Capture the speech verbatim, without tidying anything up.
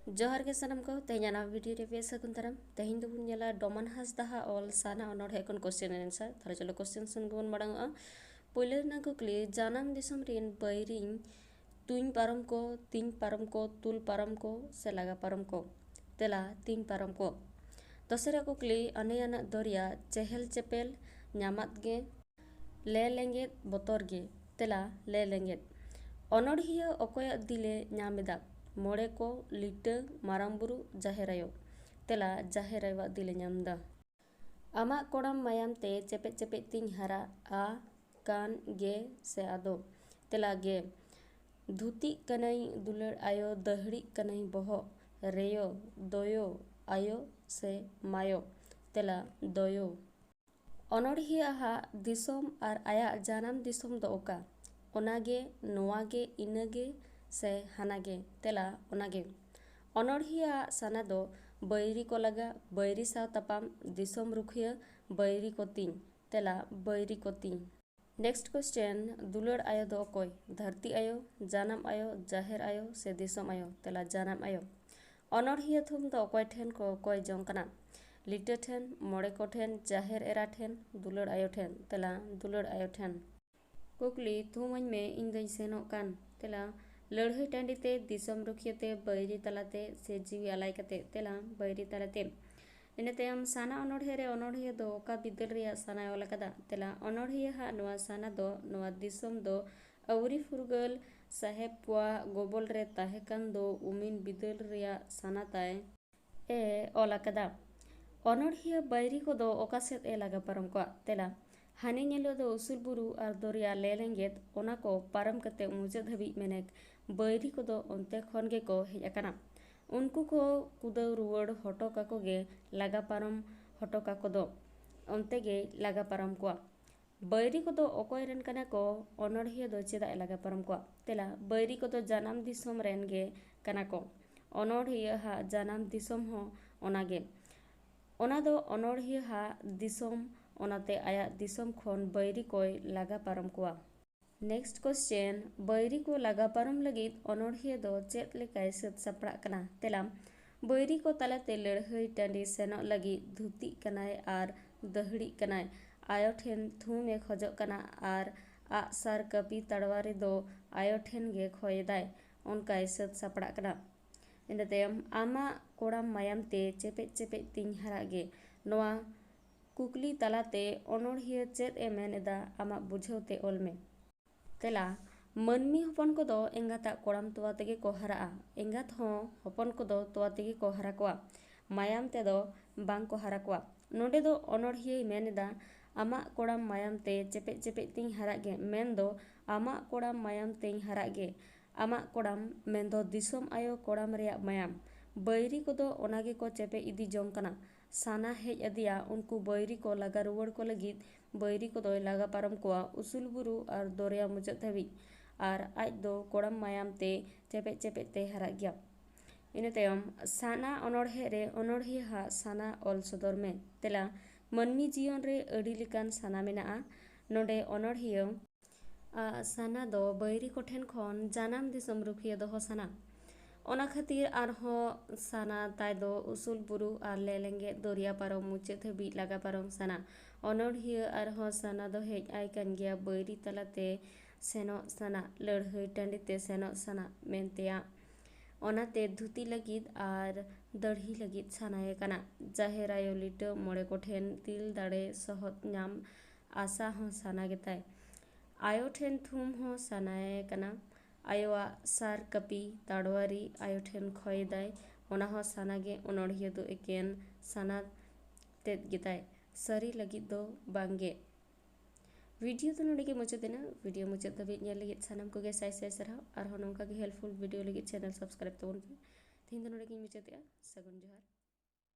ᱡᱚᱦᱟᱨ ᱜᱮ ᱥᱟᱱᱟᱢ ᱠᱚ, ᱛᱮᱦᱮᱧᱟᱜ ᱱᱟᱣᱟ video ᱨᱮ ᱯᱮ ᱥᱟᱹᱜᱩᱱ ᱫᱟᱨᱟᱢ᱾ ᱛᱮᱦᱮᱧ ᱫᱚᱵᱚᱱ ᱧᱮᱞᱟ ᱰᱚᱢᱟᱱ ᱦᱟᱸᱥᱫᱟ ᱦᱟᱜ ᱚᱞ ᱥᱟᱱᱟ ᱚᱱᱚᱬᱦᱮ ᱠᱷᱚᱱ question and answer᱾ ᱛᱟᱦᱞᱮ ᱪᱚᱞᱚ question ᱥᱮᱱ ᱜᱮᱵᱚᱱ ᱢᱟᱲᱟᱝᱚᱜᱼᱟ᱾ ᱯᱳᱭᱞᱳ ᱨᱮᱱᱟᱜ ᱠᱩᱠᱞᱤ, ᱡᱟᱱᱟᱢ ᱫᱤᱥᱚᱢ ᱨᱤᱱ ᱵᱟᱹᱭᱨᱤᱧ ᱛᱩᱧ ᱯᱟᱨᱚᱢ ᱠᱚ, ᱛᱤᱧ ᱯᱟᱨᱚᱢ ᱠᱚ, ᱛᱩᱞ ᱯᱟᱨᱚᱢ ᱠᱚ ᱥᱮ ᱞᱟᱜᱟ ᱯᱟᱨᱚᱢ ᱠᱚ? ᱛᱮᱞᱟ, ᱛᱤᱧ ᱯᱟᱨᱚᱢ ᱠᱚ᱾ ᱫᱚᱥᱟᱨᱟᱜ ᱠᱩᱠᱞᱤ, ᱟᱱᱮᱭᱟᱱᱟᱜ ᱫᱚᱨᱭᱟ ᱪᱮᱦᱮᱞ ᱪᱮᱯᱮᱞ ᱧᱟᱢᱟᱫ ᱜᱮ, ᱞᱮ ᱞᱮᱸᱜᱮᱫ ᱵᱚᱛᱚᱨ ᱜᱮ᱾ ᱛᱮᱞᱟ, ᱞᱮ ᱞᱮᱸᱜᱮᱫ᱾ ᱚᱱᱚᱬᱦᱤᱭᱟᱹ ᱚᱠᱚᱭᱟᱜ ᱫᱤᱞᱮ ᱧᱟᱢ ᱮᱫᱟ? ᱢᱚᱬᱮ ᱠᱚ, ᱞᱤᱴᱟᱹ, ᱢᱟᱨᱟᱝ ᱵᱩᱨᱩ, ᱡᱟᱦᱮᱨ ᱟᱭᱳ? ᱛᱮᱞᱟ, ᱡᱟᱦᱮᱨ ᱟᱭᱳᱣᱟᱜ ᱫᱤᱞᱮ ᱧᱟᱢ ᱮᱫᱟ᱾ ᱟᱢᱟᱜ ᱠᱚᱲᱟᱢ ᱢᱟᱭᱟᱢ ᱛᱮ ᱪᱮᱯᱮᱡ ᱪᱮᱯᱮᱡ ᱛᱤᱧ ᱦᱟᱨᱟ ᱟ, ᱠᱟᱱ ᱜᱮ ᱥᱮ ᱟᱫᱚ? ᱛᱮᱞᱟ, ᱜᱮ᱾ ᱫᱷᱩᱛᱤᱜ ᱠᱟᱹᱱᱟᱹᱧ ᱫᱩᱞᱟᱹᱲ ᱟᱭᱳ, ᱫᱟᱹᱦᱲᱤᱜ ᱠᱟᱹᱱᱟᱹᱧ ᱵᱚᱦᱚᱜ ᱨᱮᱭᱳ, ᱫᱚᱭᱳ, ᱟᱭᱳ ᱥᱮ ᱢᱟᱭᱳ? ᱛᱮᱞᱟ, ᱫᱚᱭᱳ᱾ ᱚᱱᱚᱬᱦᱤᱭᱟᱹ ᱟᱜ ᱫᱤᱥᱚᱢ ᱟᱨ ᱟᱭᱟᱜ ᱡᱟᱱᱟᱢ ᱫᱤᱥᱚᱢ ᱫᱚ ᱚᱠᱟ? ᱚᱱᱟᱜᱮ, ᱱᱚᱣᱟᱜᱮ, ᱤᱱᱟᱹᱜᱮ ᱥᱮ ᱦᱟᱱᱟᱜᱮ? ᱛᱮᱞᱟ, ᱚᱱᱟᱜᱮ᱾ ᱚᱱᱚᱬᱦᱤᱭᱟᱹ ᱟᱜ ᱥᱟᱱᱟ ᱫᱚ ᱵᱟᱹᱭᱨᱤ ᱠᱚ ᱞᱟᱜᱟ, ᱵᱟᱹᱭᱨᱤ ᱥᱟᱶ ᱛᱟᱯᱟᱢ, ᱫᱤᱥᱚᱢ ᱨᱩᱠᱷᱤᱭᱟᱹ, ᱵᱟᱹᱭᱨᱤ ᱠᱚ ᱛᱤᱧ᱾ ᱛᱮᱞᱟ, ᱵᱟᱹᱭᱨᱤ ᱠᱚ ᱛᱤᱧ᱾ Next question, ᱫᱩᱞᱟᱹᱲ ᱟᱭᱳ ᱫᱚ ᱚᱠᱚᱭ? ᱫᱷᱟᱹᱨᱛᱤ ᱟᱭᱳ, ᱡᱟᱱᱟᱢ ᱟᱭᱳ, ᱡᱟᱦᱮᱨ ᱟᱭᱳ ᱥᱮ ᱫᱤᱥᱚᱢ ᱟᱭᱳ? ᱛᱮᱞᱟ, ᱡᱟᱱᱟᱢ ᱟᱭᱳ᱾ ᱚᱱᱚᱬᱦᱤᱭᱟᱹ ᱛᱷᱩᱢ ᱫᱚ ᱚᱠᱚᱭ ᱴᱷᱮᱱ ᱠᱚ ᱠᱚᱭ ᱡᱚᱝ ᱠᱟᱱᱟ? ᱞᱤᱴᱟᱹ ᱴᱷᱮᱱ, ᱢᱚᱬᱮ ᱠᱚ ᱴᱷᱮᱱ, ᱡᱟᱦᱮᱨ ᱮᱨᱟ ᱴᱷᱮᱱ, ᱫᱩᱞᱟᱹᱲ ᱟᱭᱳ ᱴᱷᱮᱱ? ᱛᱮᱞᱟ, ᱫᱩᱞᱟᱹᱲ ᱟᱭᱳ ᱴᱷᱮᱱ᱾ ᱠᱩᱠᱞᱤ, ᱛᱷᱩᱢᱟᱹᱧ ᱢᱮ, ᱤᱧ ᱫᱚᱧ ᱥᱮᱱᱚᱜ ᱠᱟᱱ᱾ ᱛᱮᱞᱟ, ᱞᱟᱹᱲᱦᱟᱹᱭ ᱴᱟᱺᱰᱤ ᱛᱮ, ᱫᱤᱥᱚᱢ ᱨᱩᱠᱷᱤᱭᱟᱹ ᱛᱮ, ᱵᱟᱹᱭᱨᱤ ᱛᱟᱞᱟᱛᱮ ᱥᱮ ᱡᱤᱣᱤ ᱟᱞᱟᱭ ᱠᱟᱛᱮ? ᱛᱮᱞᱟ, ᱵᱟᱹᱭᱨᱤ ᱛᱟᱞᱟᱛᱮ᱾ ᱤᱱᱟᱹ ᱛᱟᱭᱚᱢ ᱥᱟᱱᱟ ᱚᱱᱚᱬᱦᱮ ᱨᱮ ᱚᱱᱚᱬᱦᱤᱭᱟᱹ ᱫᱚ ᱚᱠᱟ ᱵᱤᱫᱟᱹᱞ ᱨᱮᱭᱟᱜ ᱥᱟᱱᱟᱭ ᱚᱞ ᱟᱠᱟᱫᱟ? ᱛᱮᱞᱟ, ᱚᱱᱚᱬᱦᱤᱭᱟᱹ ᱦᱟᱜ ᱱᱚᱣᱟ ᱥᱟᱱᱟ ᱫᱚ ᱱᱚᱣᱟ ᱫᱤᱥᱚᱢ ᱫᱚ ᱟᱹᱣᱨᱤ ᱯᱷᱩᱨᱜᱟᱹᱞ ᱥᱟᱦᱮᱵ ᱠᱚᱣᱟᱜ ᱜᱚᱵᱚᱞ ᱨᱮ ᱛᱟᱦᱮᱸ ᱠᱟᱱ ᱫᱚ ᱩᱢᱤᱱ ᱵᱤᱫᱟᱹᱞ ᱨᱮᱭᱟᱜ ᱥᱟᱱᱟ ᱛᱟᱭ ᱮ ᱚᱞ ᱟᱠᱟᱫᱟ᱾ ᱚᱱᱚᱬᱦᱤᱭᱟᱹ ᱵᱟᱹᱭᱨᱤ ᱠᱚᱫᱚ ᱚᱠᱟ ᱥᱮᱫ ᱮ ᱞᱟᱜᱟ ᱯᱟᱨᱚᱢ ᱠᱚᱣᱟ? ᱛᱮᱞᱟ, ᱦᱟᱱᱮ ᱧᱮᱞᱚᱜ ᱫᱚ ᱩᱥᱩᱞ ᱵᱩᱨᱩ ᱟᱨ ᱫᱚᱨᱭᱟ ᱞᱮ ᱞᱮᱸᱜᱮᱫ, ᱚᱱᱟ ᱠᱚ ᱯᱟᱨᱚᱢ ᱠᱟᱛᱮ ᱢᱩᱪᱟᱹᱫ ᱦᱟᱹᱵᱤᱡ ᱢᱮᱱᱮᱠ ᱵᱟᱹᱭᱨᱤ ᱠᱚᱫᱚ ᱚᱱᱛᱮ ᱠᱷᱚᱱ ᱜᱮᱠᱚ ᱦᱮᱡ ᱟᱠᱟᱱᱟ᱾ ᱩᱱᱠᱩ ᱠᱚ ᱠᱩᱫᱟᱹᱣ ᱨᱩᱣᱟᱹᱲ ᱦᱚᱴᱚ ᱠᱟᱠᱚ ᱜᱮ ᱞᱟᱜᱟ ᱯᱟᱨᱚᱢ ᱦᱚᱴᱚ ᱠᱟᱠᱚ ᱫᱚ ᱚᱱᱛᱮ ᱜᱮᱭ ᱞᱟᱜᱟ ᱯᱟᱨᱚᱢ ᱠᱚᱣᱟ᱾ ᱵᱟᱹᱭᱨᱤ ᱠᱚᱫᱚ ᱚᱠᱚᱭ ᱨᱮᱱ ᱠᱟᱱᱟ ᱠᱚ? ᱚᱱᱚᱬᱦᱤᱭᱟᱹ ᱫᱚ ᱪᱮᱫᱟᱜ ᱮ ᱞᱟᱜᱟ ᱯᱟᱨᱚᱢ ᱠᱚᱣᱟ? ᱛᱮᱞᱟ, ᱵᱟᱹᱭᱨᱤ ᱠᱚᱫᱚ ᱡᱟᱱᱟᱢ ᱫᱤᱥᱚᱢ ᱨᱮᱱ ᱜᱮ ᱠᱟᱱᱟ ᱠᱚ᱾ ᱚᱱᱚᱬᱦᱤᱭᱟᱹ ᱦᱟᱜ ᱡᱟᱱᱟᱢ ᱫᱤᱥᱚᱢ ᱦᱚᱸ ᱚᱱᱟ ᱜᱮ᱾ ᱚᱱᱟ ᱫᱚ ᱚᱱᱚᱬᱦᱤᱭᱟᱹ ᱦᱟᱜ ᱫᱤᱥᱚᱢ, ᱚᱱᱟᱛᱮ ᱟᱭᱟᱜ ᱫᱤᱥᱚᱢ ᱠᱷᱚᱱ ᱵᱟᱹᱭᱨᱤ ᱠᱚᱭ ᱞᱟᱜᱟ ᱯᱟᱨᱚᱢ ᱠᱚᱣᱟ᱾ Next question, ᱵᱟᱹᱭᱨᱤ ᱠᱚ ᱞᱟᱜᱟ ᱯᱟᱨᱚᱢ ᱞᱟᱹᱜᱤᱫ ᱚᱱᱚᱬᱦᱤᱭᱟᱹ ᱫᱚ ᱪᱮᱫ ᱞᱮᱠᱟᱭ ᱥᱟᱹᱛ ᱥᱟᱯᱲᱟᱜ ᱠᱟᱱᱟ? ᱛᱮᱞᱟ, ᱵᱟᱹᱭᱨᱤ ᱠᱚ ᱛᱟᱞᱟᱛᱮ ᱞᱟᱹᱲᱦᱟᱹᱭ ᱴᱟᱺᱰᱤ ᱥᱮᱱᱚᱜ ᱞᱟᱹᱜᱤᱫ ᱫᱷᱩᱛᱤᱜ ᱠᱟᱱᱟᱭ ᱟᱨ ᱫᱟᱹᱦᱲᱤᱜ ᱠᱟᱱᱟᱭ᱾ ᱟᱭᱳ ᱴᱷᱮᱱ ᱛᱷᱩᱢ ᱮ ᱠᱷᱚᱡᱚᱜ ᱠᱟᱱᱟ ᱟᱨ ᱟᱜ ᱥᱟᱨ ᱠᱟᱹᱯᱤ ᱛᱟᱲᱣᱟᱨᱤ ᱫᱚ ᱟᱭᱳ ᱴᱷᱮᱱ ᱜᱮ ᱠᱷᱚᱭ ᱮᱫᱟᱭ᱾ ᱚᱱᱠᱟᱭ ᱥᱟᱹᱛ ᱥᱟᱯᱲᱟᱜ ᱠᱟᱱᱟ᱾ ᱤᱱᱟᱹ ᱛᱟᱭᱚᱢ, ᱟᱢᱟᱜ ᱠᱚᱲᱟᱢ ᱢᱟᱭᱟᱢ ᱛᱮ ᱪᱮᱯᱮᱡ ᱪᱮᱯᱮᱡ ᱛᱤᱧ ᱦᱟᱨᱟᱜ ᱜᱮ᱾ ᱱᱚᱣᱟ ᱠᱩᱠᱞᱤ ᱛᱟᱞᱟᱛᱮ ᱚᱱᱚᱬᱦᱤᱭᱟᱹ ᱪᱮᱫ ᱮ ᱢᱮᱱ ᱮᱫᱟ, ᱟᱢᱟᱜ ᱵᱩᱡᱷᱟᱹᱣ ᱛᱮ ᱚᱞ ᱢᱮ᱾ ᱛᱮᱞᱟ, ᱢᱟᱹᱱᱢᱤ ᱦᱚᱯᱚᱱ ᱠᱚᱫᱚ ᱮᱸᱜᱟᱛᱟᱜ ᱠᱚᱲᱟᱢ ᱛᱚᱣᱟ ᱛᱮᱜᱮ ᱠᱚ ᱦᱟᱨᱟᱜᱼᱟ᱾ ᱮᱸᱜᱟᱛ ᱦᱚᱸ ᱦᱚᱯᱚᱱ ᱠᱚᱫᱚ ᱛᱚᱣᱟ ᱛᱮᱜᱮ ᱠᱚ ᱦᱟᱨᱟ ᱠᱚᱣᱟ, ᱢᱟᱭᱟᱢ ᱛᱮᱫᱚ ᱵᱟᱝ ᱠᱚ ᱦᱟᱨᱟ ᱠᱚᱣᱟ᱾ ᱱᱚᱰᱮ ᱫᱚ ᱚᱱᱚᱬᱦᱤᱭᱟᱹᱭ ᱢᱮᱱ ᱮᱫᱟ, ᱟᱢᱟᱜ ᱠᱚᱲᱟᱢ ᱢᱟᱭᱟᱢ ᱛᱮ ᱪᱮᱯᱮᱡ ᱪᱮᱯᱮᱡ ᱛᱤᱧ ᱦᱟᱨᱟᱜ ᱜᱮ, ᱢᱮᱱᱫᱚ ᱟᱢᱟᱜ ᱠᱚᱲᱟᱢ ᱢᱟᱭᱟᱢ ᱛᱮᱧ ᱦᱟᱨᱟᱜ ᱜᱮ᱾ ᱟᱢᱟᱜ ᱠᱚᱲᱟᱢ ᱢᱮᱱᱫᱚ ᱫᱤᱥᱚᱢ ᱟᱭᱳ ᱠᱚᱲᱟᱢ ᱨᱮᱭᱟᱜ ᱢᱟᱭᱟᱢ᱾ ᱵᱟᱹᱭᱨᱤ ᱠᱚᱫᱚ ᱚᱱᱟ ᱜᱮᱠᱚ ᱪᱮᱯᱮᱡ ᱤᱫᱤ ᱡᱚᱝ ᱠᱟᱱᱟ᱾ ᱥᱟᱱᱟ ᱦᱮᱡ ᱟᱫᱮᱭᱟ, ᱩᱱᱠᱩ ᱵᱟᱹᱭᱨᱤ ᱠᱚ ᱞᱟᱜᱟ ᱨᱩᱣᱟᱹᱲ ᱠᱚ ᱞᱟᱹᱜᱤᱫ ᱵᱟᱹᱭᱨᱤ ᱠᱚᱫᱚᱭ ᱞᱟᱜᱟ ᱯᱟᱨᱚᱢ ᱠᱚᱣᱟ ᱩᱥᱩᱞ ᱵᱩᱨᱩ ᱟᱨ ᱫᱚᱨᱭᱟ ᱢᱩᱪᱟᱹᱫ ᱫᱷᱟᱹᱵᱤᱡ, ᱟᱨ ᱟᱡ ᱫᱚ ᱠᱚᱲᱟᱢ ᱢᱟᱭᱟᱢ ᱛᱮ ᱪᱮᱯᱮᱡ ᱪᱮᱯᱮᱡ ᱛᱮᱭ ᱦᱟᱨᱟᱜ ᱜᱮᱭᱟ᱾ ᱤᱱᱟᱹ ᱛᱟᱭᱚᱢ, ᱥᱟᱱᱟ ᱚᱱᱚᱬᱦᱮ ᱨᱮ ᱚᱱᱚᱬᱦᱤᱭᱟᱹ ᱦᱟᱜ ᱥᱟᱱᱟ ᱚᱞ ᱥᱚᱫᱚᱨ ᱢᱮ᱾ ᱛᱮᱞᱟ, ᱢᱟᱹᱱᱢᱤ ᱡᱤᱭᱚᱱ ᱨᱮ ᱟᱹᱰᱤ ᱞᱮᱠᱟᱱ ᱥᱟᱱᱟ ᱢᱮᱱᱟᱜᱼᱟ᱾ ᱱᱚᱰᱮ ᱚᱱᱚᱬᱦᱤᱭᱟᱹ ᱟᱜ ᱥᱟᱱᱟ ᱫᱚ ᱵᱟᱹᱭᱨᱤ ᱠᱚᱴᱷᱮᱱ ᱠᱷᱚᱱ ᱡᱟᱱᱟᱢ ᱫᱤᱥᱚᱢ ᱨᱩᱠᱷᱤᱭᱟᱹ ᱫᱚᱦᱚ ᱥᱟᱱᱟ᱾ ᱚᱱᱟ ᱠᱷᱟᱹᱛᱤᱨ ᱟᱨᱦᱚᱸ ᱥᱟᱱᱟ ᱛᱟᱭ ᱫᱚ ᱩᱥᱩᱞ ᱵᱩᱨᱩ ᱟᱨ ᱞᱮᱞᱮᱝᱜᱮᱫ ᱫᱚᱨᱭᱟ ᱯᱟᱨᱚᱢ ᱢᱩᱪᱟᱹᱫ ᱦᱟᱹᱵᱤᱡ ᱞᱟᱜᱟ ᱯᱟᱨᱚᱢ ᱥᱟᱱᱟ᱾ ᱚᱱᱚᱬᱦᱤᱭᱟᱹ ᱟᱨᱦᱚᱸ ᱥᱟᱱᱟ ᱫᱚ ᱦᱮᱡ ᱟᱭ ᱠᱟᱱ ᱜᱮᱭᱟ ᱵᱟᱹᱭᱨᱤ ᱛᱟᱞᱟᱛᱮ ᱥᱮᱱᱚᱜ ᱥᱟᱱᱟ, ᱞᱟᱹᱲᱦᱟᱹᱭ ᱴᱟᱺᱰᱤ ᱛᱮ ᱥᱮᱱᱚᱜ ᱥᱟᱱᱟ ᱢᱮᱱᱛᱮᱭᱟᱜ᱾ ᱚᱱᱟᱛᱮ ᱫᱷᱩᱛᱤ ᱞᱟᱹᱜᱤᱫ ᱟᱨ ᱫᱟᱹᱲᱦᱤ ᱞᱟᱹᱜᱤᱫ ᱥᱟᱱᱟᱭᱮ ᱠᱟᱱᱟ᱾ ᱡᱟᱦᱮᱨ ᱟᱭᱳ ᱞᱤᱴᱟᱹ ᱢᱚᱬᱮ ᱠᱚᱴᱷᱮᱱ ᱫᱤᱞ ᱫᱟᱲᱮ ᱥᱚᱦᱚᱫ ᱧᱟᱢ ᱟᱥᱟ ᱦᱚᱸ ᱥᱟᱱᱟ ᱜᱮᱛᱟᱭ᱾ ᱟᱭᱳ ᱴᱷᱮᱱ ᱛᱷᱩᱢ ᱦᱚᱸ ᱥᱟᱱᱟᱭᱮ ᱠᱟᱱᱟ᱾ ᱟᱭᱳᱣᱟᱜ ᱥᱟᱨ ᱠᱟᱹᱯᱤ ᱛᱟᱲᱣᱟᱨᱤ ᱟᱭᱳ ᱴᱷᱮᱱ ᱠᱷᱚᱭ ᱮᱫᱟᱭ, ᱚᱱᱟ ᱦᱚᱸ ᱥᱟᱱᱟ ᱜᱮ᱾ ᱚᱱᱚᱬᱦᱤᱭᱟᱹ ᱫᱚ ᱮᱠᱮᱱ ᱥᱟᱱᱟ ᱛᱮᱫ ᱜᱮᱛᱟᱭ, ᱥᱟᱹᱨᱤ ᱞᱟᱹᱜᱤᱫ ᱫᱚ ᱵᱟᱝ ᱜᱮ᱾ ᱵᱷᱤᱰᱤᱭᱳ ᱫᱚ ᱱᱚᱰᱮ ᱜᱮ ᱢᱩᱪᱟᱹᱫ ᱮᱱᱟ᱾ ᱵᱷᱤᱰᱤᱭᱳ ᱢᱩᱪᱟᱹᱫ ᱫᱷᱟᱹᱵᱤᱡ ᱧᱮᱞ ᱞᱟᱹᱜᱤᱫ ᱥᱟᱱᱟᱢ ᱠᱚᱜᱮ ᱥᱟᱭ ᱥᱟᱭ ᱥᱟᱨᱦᱟᱣ᱾ ᱟᱨᱦᱚᱸ ᱱᱚᱝᱠᱟ ᱜᱮ helpful ᱵᱷᱤᱰᱤᱭᱳ ᱞᱟᱹᱜᱤᱫ channel subscribe ᱛᱟᱵᱚᱱ ᱯᱮ᱾ ᱛᱮᱦᱮᱧ ᱫᱚ ᱱᱚᱰᱮ ᱜᱮᱧ ᱢᱩᱪᱟᱹᱫᱮᱜᱼᱟ᱾ ᱥᱟᱹᱜᱩᱱ ᱡᱚᱦᱟᱨ᱾